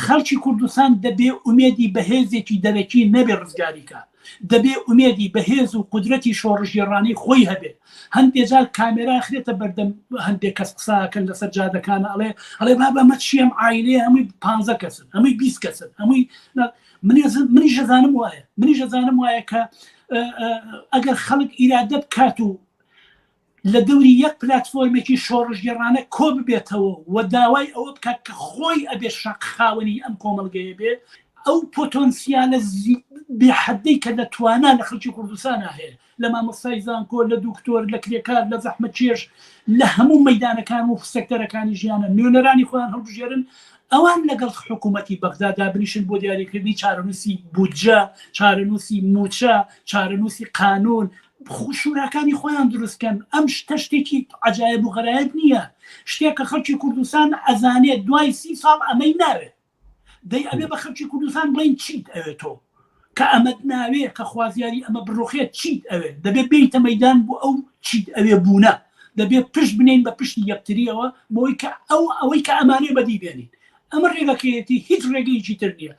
خەڵکی کوردستان دەبێ ئومێدی بە هێزێکی دەرەکی نەبێ ڕزگاری کا. دەبێ ئومێدی بە هێز و قودرەتی شۆڕشگێڕانەی خۆی هەبێ. هەندێ جار کامێرا ئەخرێتە بەردەم هەندێ کەس قسە ئەکەن لەسەر جادەکان ئەڵێ ئەڵێ بابە ئەمە چیە ئەم عایلەیە هەمووی پانزە کەسن هەمووی 20 کەسن هەمووی منیش ئەزانم وایە منیش ئەزانم وایە کە ئەگەر خەڵک ئیرادە بکات و لە دەوری یەک پلاتفۆرمێکی شۆڕشگێڕانە کۆ ببێتەوە و داوای ئەوە بکات کە خۆی ئەبێ شەق خاوەنی ئەم کۆمەڵگەیە بێ، ئەو پۆتۆنسیالە بێ حەدەی کە لە توانا لە خەڵکی کوردستانا هەیە، لە مامۆستای زانکۆ، لە دوکتۆر، لە کرێکار، لە زەحمەتکێش، لە هەموو مەیدانەکان و سێکتەرەکانی ژیانە نوێنەرانی خۆیان هەڵبژێرن، ئەوان لەگەڵ حکوومەتی بەغدا دابنیشن بۆ دیاریکردنی چارەنووسی بودجە، چارەنووسی مووچە، چارەنووسی قانوون، شوراکانی خۆیان دروست کەن ئەم شتە شتێکی عەجایب و غەرایب نییە شتێک کە خەڵکی کوردستان ئەزانێت دوای سی ساڵ ئەمەی ناوێت دەی ئەبێ بە خەڵکی کوردستان بڵین چیت ئەوێت تۆ کە ئەمەت ناوێ کە خوازیاری ئەمە بڕوخێت چیت ئەوێ دەبێ بێیتە مەدان بۆ ئەو چیت ئەوێ بوونە دەبێت پشت بنین بە پشتی یەکتریەوە بۆی کە ئەو ئەوەی کە ئەمانێ بەدی بێنین ئەمە ڕێگەکەیەتی هیچ ڕێگەیەکی تر نییە.